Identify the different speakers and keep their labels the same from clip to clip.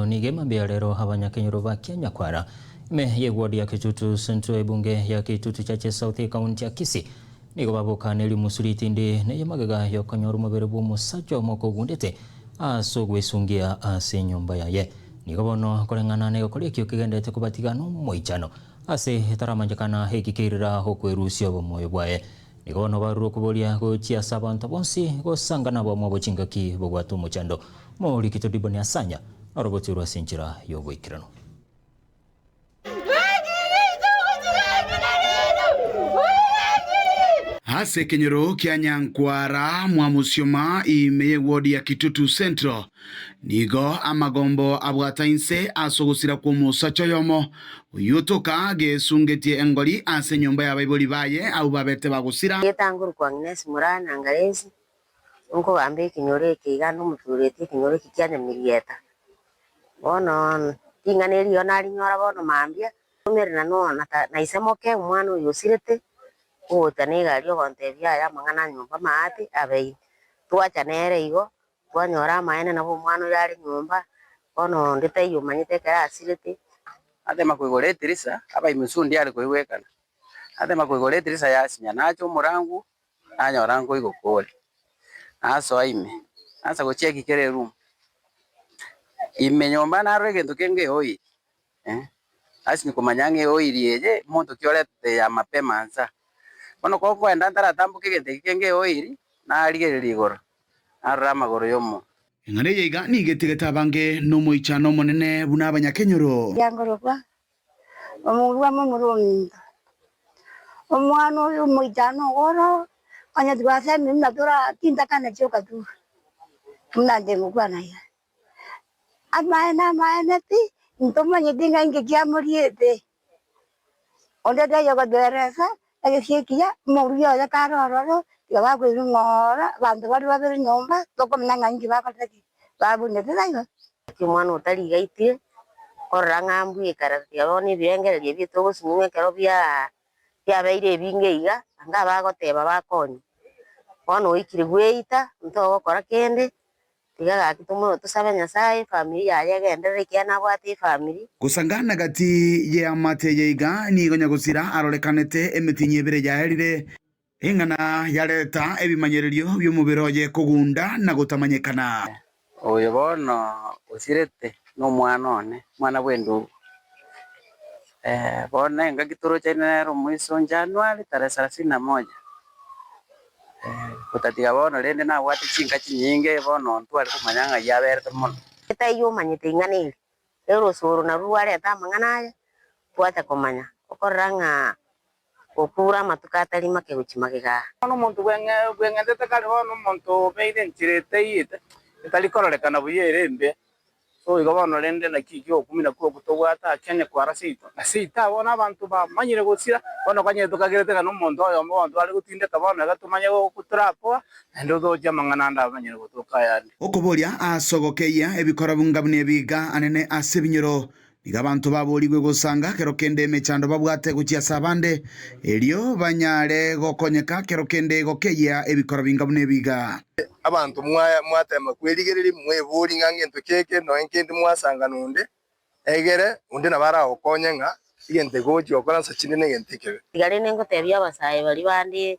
Speaker 1: Nigo emambia ya rero abanyakenyoro ba Kianyakwara ime y'eward ya Kitutu Central ebunge ya Kitutu Churches South ekaunti ya Kisii nigo babokane rimusu ritindi neye magega yokonyora omobere bw'omosacha omoko ogundete ase ogwesungia ase enyomba yaye. Nigo bono koreng'ana negekori ekio kegenderete kobatiga nomoichano ase etaramanchekana eki keirera okwerusia obomoyo bwaye. Nigo bono barure okoboria gochia ase abanto bonsi, gosanga nabamwabo chingaki bobwate omochando. Omoriki Todiboni Asanya norobotirwe ase enchera y'oboikeranu.
Speaker 2: Ase ekenyoro kia Nyankwara mwa Musioma ime y'ewodi ya Kitutu Central nigo amagombo abwata inse ase ogosira kw'omosacha oyomo Oyio toka gesungetie engori ase enyomba y'abaibori baye abwo babete bagosira.
Speaker 3: Getanguru kwa Agnes Moraa na Ngaresi, nkogamba ekenyoro eke iga nomotureti ekenyoro eke kia Nyamirieta. Bono ring'ana eri igo narinyora bono mambia, nkomerana na ise moke omwana oyo osirete, ogocha na egari ogontebia yaya amang'ana a nyomba amaate abeire. Twacha nere igo, Twanyora amaene nabo omwana oyo are nyomba, bono onde taiyo omanyete ekero asirete.
Speaker 4: Natema koigora etirisa, abaimisu ndiare koigwekana, natema koigora etirisa yasinya, nacha omorangu, nanyora nkoigoka ore, nasoa ime, nasa gocheki kera eroom, ime nyomba narora egento kenge eoil, Ase nikomanya ng'a eoil eye monto ki oretete ya mapema nsa. Bono kokoenda ntaratamboka egento eke kenge eoil, narigereria igoro, narora amagoro y'omonto.
Speaker 2: Eng'ana eye iga nigo etigete abange nomoichano omonene buna abanyakenyoro.
Speaker 5: Riangorokwa, omorua momura ominto, omwana oyo omoichano iga oro, onye twasemire buna tora tintakana chioka tu, buna inche ngokwana iga. Amaene, amaene pi, ntomanyeti ng'a inki kiamoriete. Onde taiyo ogotoeresa egesio ekiya, omoruya oye kare ororo, tiga bakoirwa ng'ora, abanto baria babere nyomba, tokomanya ng'a inki bakorete ki, babunete taibo.
Speaker 3: Naki omwana otari igaitire, korora ng'a mbwekara tiga bono ebirengererio ebi togosinywa ekero biaa biabeire ebinge iga, anga abagoteba bakonywa. Bono oikire gweita, ntogokora kende. Tiga gaki tosabe Nyasae efamiri yaye egenderere ekiagera nabwate efamiri.
Speaker 2: Gosangana gati y'eamate eye iga nigo nyagosira arorekanete emetienyi ebere yaerire, eng'ana yareta ebimanyererio bi'omobere oye kogunda na gotamanyekana.
Speaker 4: Oyo bono osirete nomwana one, omwana bw'endugu. Bono engaki torochaine nere omoiso January tarehe sarasini na moja. Gotatiga bono rende nabwate chinka chinyinge, bono ntware komanya ng'ai aberete mono.
Speaker 3: Taiyo omanyete ing'ana eri, erosoro narwo rwareta amang'ana aya, twacha komanya, okorora ng'a okure amatuko atari make gochia magega aa.
Speaker 6: Bono omonto bweng'entete kare bono omonto obeire enchera etaiete, etari kororekana buya ere embe. So igo bono rende naki ekio ogokumia nakwo okwo tobwate ake onye kwara seito, na seito abwo bono abanto bamanyire gosira, bono okonyete tokagerete ng'a nomonto oyomo bono tware gotindeka bono iga tomanye goku torakoa, naende otoche amang'ana ande amanyire gotoka ayande.
Speaker 2: Okoboria ase ogokeyia ebikora bunga buna ebiga anene ase ebinyoro Nigo abanto baboorigwe gosanga kero kende emechando babwate gochia ase abande, erio banyare gokonyeka kero kende gokeyia ebikora binga buna ebiga.
Speaker 7: Abanto mwatema kwerigereria, mweborie ng'a ngento ki eke, nonya nkende mwasanga nonde, egere onde nabo aragokonye ng'a egento eke ogochia gokora nsa chinde negento ekebe.
Speaker 3: Tiga rende ngotebia abasae baria bande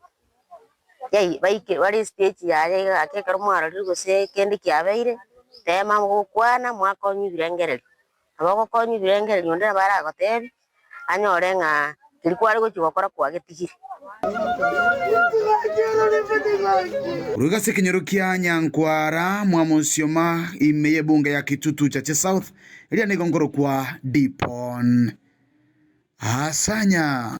Speaker 3: yai baike bare estage yaye iga gaki ekero mwarorire gose kende kiabeire, tema gokwana mwakonywa ebirengererio. Nabo ogokonywa ebirengererio onde nabo aragotebie, anyore ng'a keria kware gochia gokora kwagetigire.
Speaker 2: Korwa ase ekenyoro kia Nyankwara mwa Monsioma ime y'ebunge ya Kitutu Chache South, eria nigo nkorokwa Dipon Asanya.